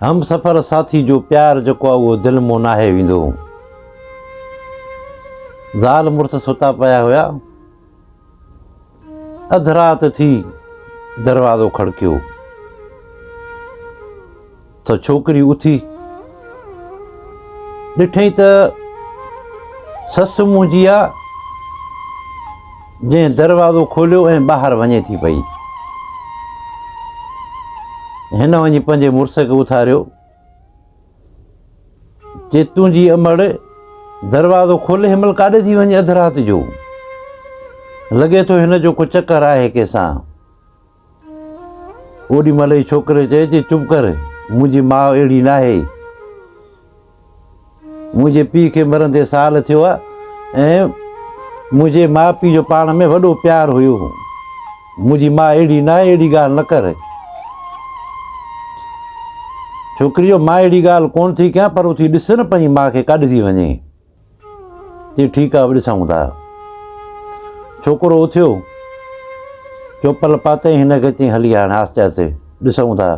همسفر ساٿي جو پيار جيڪو آهي اهو دل مون ناهي ويندو. زال مڙس ستا پيا هيا. اڌ رات ٿي دروازو کڙڪيو ته ڇوڪري اٿي ڏٺئي ته سس منهنجي آ جنهن دروازو کوليو ۽ ٻاهر وڃي ٿي پئي. هن وڃي پنهنجي مڙس کي اٿاريو. چي تنهنجي امڙ دروازو کولي هن مهل ڪاڏي ٿي وڃي اڌ رات جو؟ لڳي ٿو هن جو ڪو چڪر آهي ڪنهن سان. اوڏي مهل ئي ڇوڪري چيو چي چپ ڪر منهنجي ماء اهڙي ناهي. منهنجي پيء کي مرندي سال ٿيو آهي ۽ منهنجي ماء پيء جو پاڻ ۾ وڏو پيار هيو. منهنجي ماء اهڙي ناهي، اهڙي ڳالهه نه ڪر. ڇوڪري چيو، مان اهڙي ڳالهه ڪونه ٿي ڪيان، پر اٿي ڏس نه پنهنجي ماء کي ڪاڏي ٿي وڃي. چي ٺيڪ آ ڏسون ٿا. ڇوڪرو اٿيو، چوپل پاتائين، هن کي چيائين هلي هاڻ آهستي آهستي ڏسون ٿا.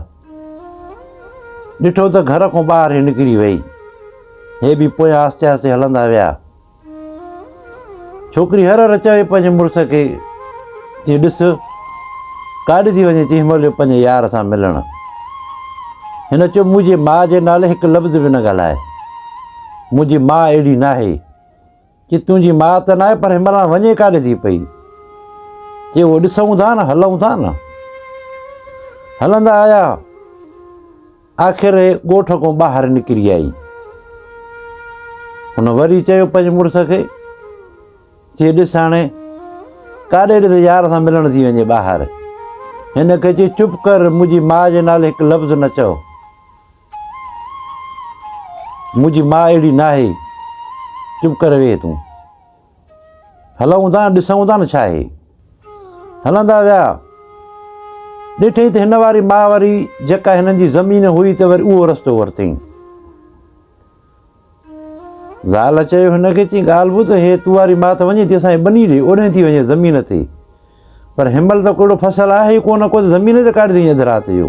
ڏٺو ته گهر کان ٻاهر هي نڪري وئي. هي به پويان آهستي آهستي هلندا ويا. ڇوڪري هر هر چوي پنهنجي مڙس کي چي ڏس ڪاڏي ٿي وڃي چي هن مهل جو پنهنجي يار سان ملڻ. هن چيو منهنجي ماء جي نالي هڪ لفظ به نه ڳالهاء. منهنجي ماء اهڙي ناهي. چي تنهنجي ماء ته ناهي پر هن مهل هاڻ وڃي ڪاڏي ٿي پئي؟ چي اهو ڏسون ٿا نه هلون ٿا نه. هلندا آيا. آخر هي ڳوٺ کان ٻاهر نڪري آئي. هن وري چيو پنهنجي مڙس کي، چي ڏس هاڻي ڪاڏي ڏس يار سان ملڻ ٿي وڃي ٻاهر. هن کي چي چپ ڪر منهنجي ماء جي نالي هڪ لفظ نه چئو. منهنجي ماء اهڙي ناهي. چپ ڪري ويهه تون. هلون ٿا ڏسون ٿا نه ڇا آهي. هلندا ويا. ڏٺئي ته هن واري ماء وري جيڪا هنن جي زمين هئي ته وري اهو رستو ورتئين. زال چيو هن کي چي ڳالهه ٻڌ هي تو واري ماء ته وڃي ٿي اسان جي ٻني ڏي اوڏانهن ٿي وڃي زمين تي. پر هن مهل ته ڪهڙو فصل آهي ئي ڪونه ڪو ته زمين تي ڪاڏي ٿي وڃي اڌ رات جو.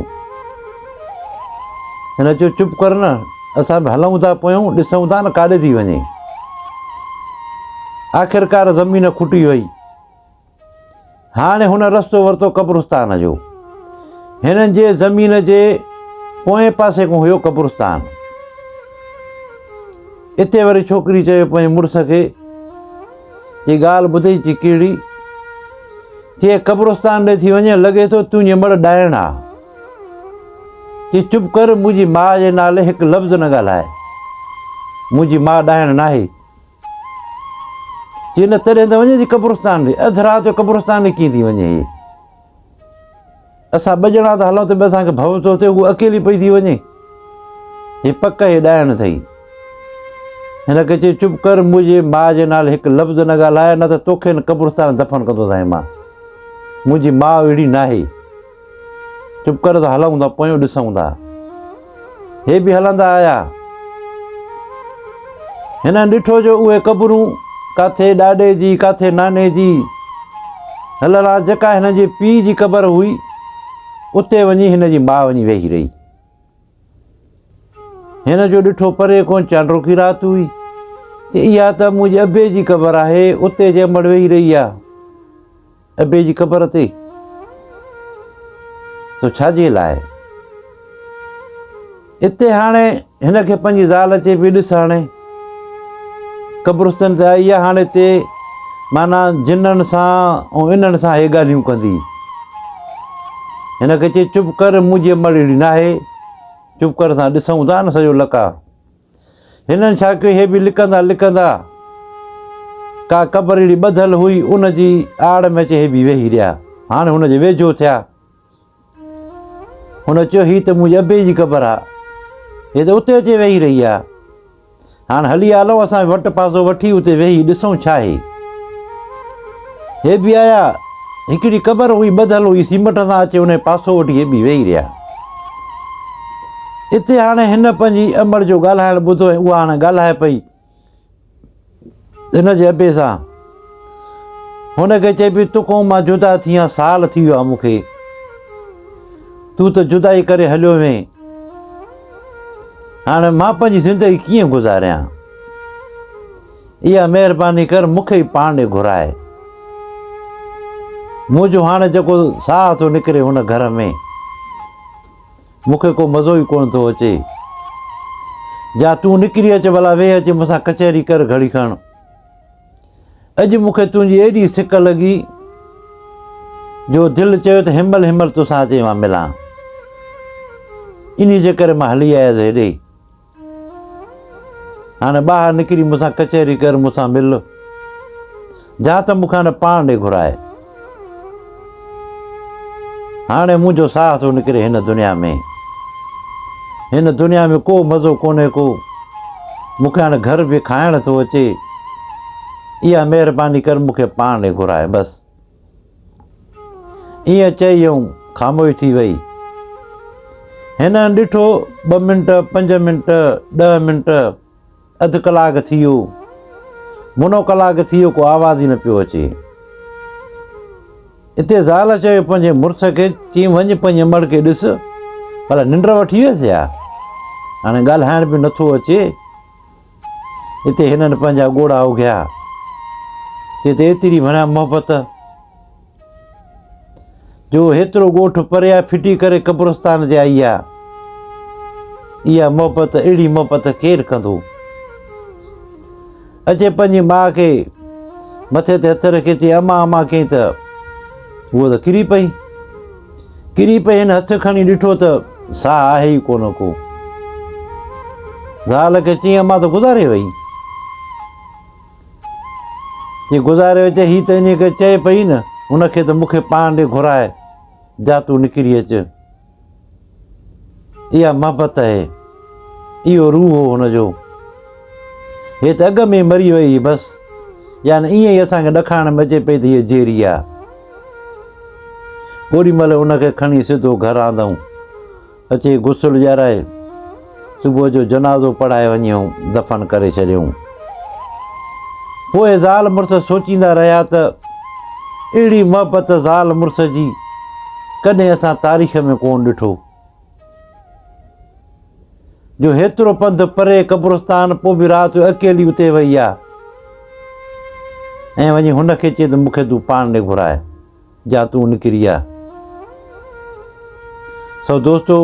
هن چيو چپ ڪر نه اسان به هلون ٿا پويون ڏسون ٿا نه ڪاڏي ٿي وڃي. آخرڪار زمين کٽي وئي. هاڻي هن رستو ورتو قبرستان جو. هنن جي زمين جي پوئين پاسي کان هيو قبرستان. اتي وري ڇوڪري چيو پنهنجي مڙس کي چي ڳالهه ٻڌئي چي ڪهڙي؟ چي قبرستان ڏي ٿي وڃي لڳي ٿو تنهنجي مڙ ڏائڻ آ. چي چپ ڪر منهنجي ماء جي نالي هڪ لفظ نه ڳالهاء. منهنجي ماء ڏائڻ ناهي. چي نه تڏهن ته وڃي ٿي قبرستان ڏي اڌ رات جو قبرستان ڏي ڪيئن ٿي وڃي هي. اسان ٻه ڄڻا ٿا هلون ته به اسان کي ڀؤ ٿو ٿئي، هوء اڪيلي پئي ٿي وڃي. هي پڪ هي ڏائڻ اٿئي. هن کي چيو، چپ ڪر، منهنجي ماء جي نالي هڪ لفظ نه ڳالهاء، نه ته توکي هن قبرستان ۾ دفن ڪندوسانء مان. منهنجي ماء اهڙي ناهي. چپ ڪر ته هلون ٿا، پويون ڏسون ٿا. هي به هلندا آيا. هنن ڏٺو جو اهي قبرون ڪاٿي ڏاڏي جي ڪاٿي ناني جي هلڻ آ جيڪا هن جي پيء جي قبر هئي اتي وڃي هن جي ماء وڃي ويهي رهي. هن جو ڏٺو پري کان چانڊوڪي رات هئي چي اها ته منهنجي ابي جي قبر آهي اتي جي امڙ ويهي رهي آ. ابي جي قبر تي سو ڇا جي لاء؟ اتي هاڻي هن کي پنهنجي زال چئي پئي ڏس هاڻي قبرستان تي آئي آ هاڻي هتي معنيٰ جنن سان ۽ انهن سان هي ڳالهيون ڪندي. هن کي چئي چپ ڪر منهنجي امڙ اهڙي ناهي چپ ڪر اسان ڏسون ٿا نه سڄو لقاء. هنن ڇا ڪيو، هي به لڪندا لڪندا ڪا قبر اهڙي ٻڌل هئي، ان جي آڙ ۾ اچي هي به ويهي رهيا. هاڻي هن جي ويجهو ٿيا. هن چيو، هي ته منهنجي ابي جي قبر آ، هي ته اتي اچي ويهي رهي آ. هاڻ هلي هلون، اسان وٽ پاسو وٺي اتي ويهي ڏسون ڇا آهي. هي به آيا، هڪڙي قبر هئي ٻڌل هئي، سيمٽ سان اچي ان جو پاسو وٺي هي به ويهي رهيا. اتي هاڻي هن پنهنجي امڙ جو ڳالهائڻ ٻڌو ۽ اها هاڻي ڳالهائي پئي هن جي ابي سان. هن کي چئي پئي توکان مان جدا ٿيان سال ٿي ويو آهي مون کي، تون ته جدائي ڪري هليو وئين. هاڻي مان پنهنجي زندگي ڪيئن گذاريان؟ اها مهرباني ڪر مون کي ئي پاڻ ڏي گهراء. منهنجو هاڻي جيڪو ساهه ٿو نڪري هن گهر ۾، مون کي ڪو مزو ئي ڪونه ٿو اچي. جا تون نڪري اچ ڀلا ويهه اچي مون سان ڪچهري ڪر گهڙي کڻ. اڄ مون کي تنهنجي ايڏي سڪ لڳي جو دل چيو ته هنمهل هنمهل توسان اچي مان ملان. انهي جي ڪري مان هلي آيس هيڏي. هاڻي ٻاهر نڪري مون سان ڪچهري ڪر، مون سان مل. جا ته مون کي هاڻي پاڻ ڏي گهراء. هاڻي منهنجو ساهه ٿو نڪري هن دنيا ۾. هن دنيا ۾ ڪو مزو ڪونهي ڪو. مون کي هاڻي گهر به کائڻ ٿو اچي. اها مهرباني ڪر مون کي پاڻ ڏي گهراء بس. ائين چئي ۽ خاموش ٿي وئي. هن ڏٺو ٻه منٽ، پنج منٽ، ڏهه منٽ، اڌ ڪلاڪ ٿي ويو، منو ڪلاڪ ٿي ويو ڪو آواز ئي نه پيو اچي. اتي زال چيو پنهنجي مڙس کي، چيائين وڃ پنهنجي امڙ کي ڏس، ڀلا ننڊ وٺي ويس يا؟ هاڻي ڳالهائڻ به نٿو اچي. اتي هنن پنهنجا ڳوڙها اگهيا. چي ته ايتري ڀڻيا محبت جو هيترو ڳوٺ پري آ ڦٽي ڪري قبرستان تي آئي آ. اها محبت اهڙي محبت ڪير ڪندو؟ اچي پنهنجي ماء کي مٿي تي هٿ رکي چي اما اما ڪيائين ته هوء ته ڪري پئي. ڪري پئي هن هٿ کڻي ڏٺو ته ساهه آهي ئي ڪونه ڪو. زال کي چيائين اما ته گذاري وئي. چي گذاري وئي چي هي ته انهي کي چئي پئي نه هن کي ته مون کي پاڻ ڏي گهراء جا تون نڪري اچ. اها محبت آهي. اهو روح هو هن جو. هي ته اڳ ۾ مري وئي هئي بس. يعني ائين ئي اسان کي ڏکائڻ ۾ اچي پئي ته هيء جيئري آ. اوڏي مهل ان کي کڻي سڌو گهر آندائون. اچي غسل ڏيارائي صبح جو جنازو پڙهائي وڃي دفن ڪري ڇڏيائون. پوء زال مڙس سوچيندا رهيا ته اهڙي محبت زال مڙس جي ڪڏهن اسان تاريخ ۾ ڪونه ڏٺو. جو هيترو پنڌ پري قبرستان پوء به رات جو اڪيلي اتي وئي آ ۽ وڃي هن کي چئي ته مون کي تون پاڻ ڏي گهراء جا تون نڪري آ. سو دوستو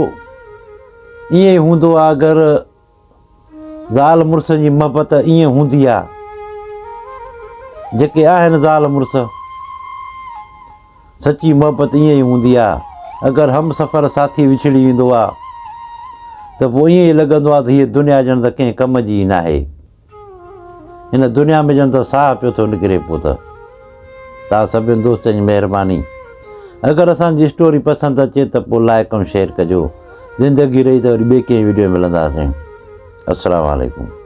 ائين ئي هوندو آ اگر زال مڙس جي محبت ائين هوندي آ جيڪي آهن زال مڙس سچي محبت ائين ئي هوندي آ اگر هم سفر ساٿي وڇڙي ويندو آ ته پوء ائين ئي لڳندو آ ته هيء دنيا ڄڻ ته ڪنهن ڪم جي ئي ناهي. هن دنيا ۾ ڄڻ ته ساهه پيو ٿو نڪري پوء ته توهان سڀني دوستن جي مهرباني اگر اسان جي اسٽوري پسند اچي ته پوء لائڪ ۽ شيئر ڪجو زندگي رهي ته وري ٻي ڪنهن وڊيو ۾ ملنداسين السلام عليڪم.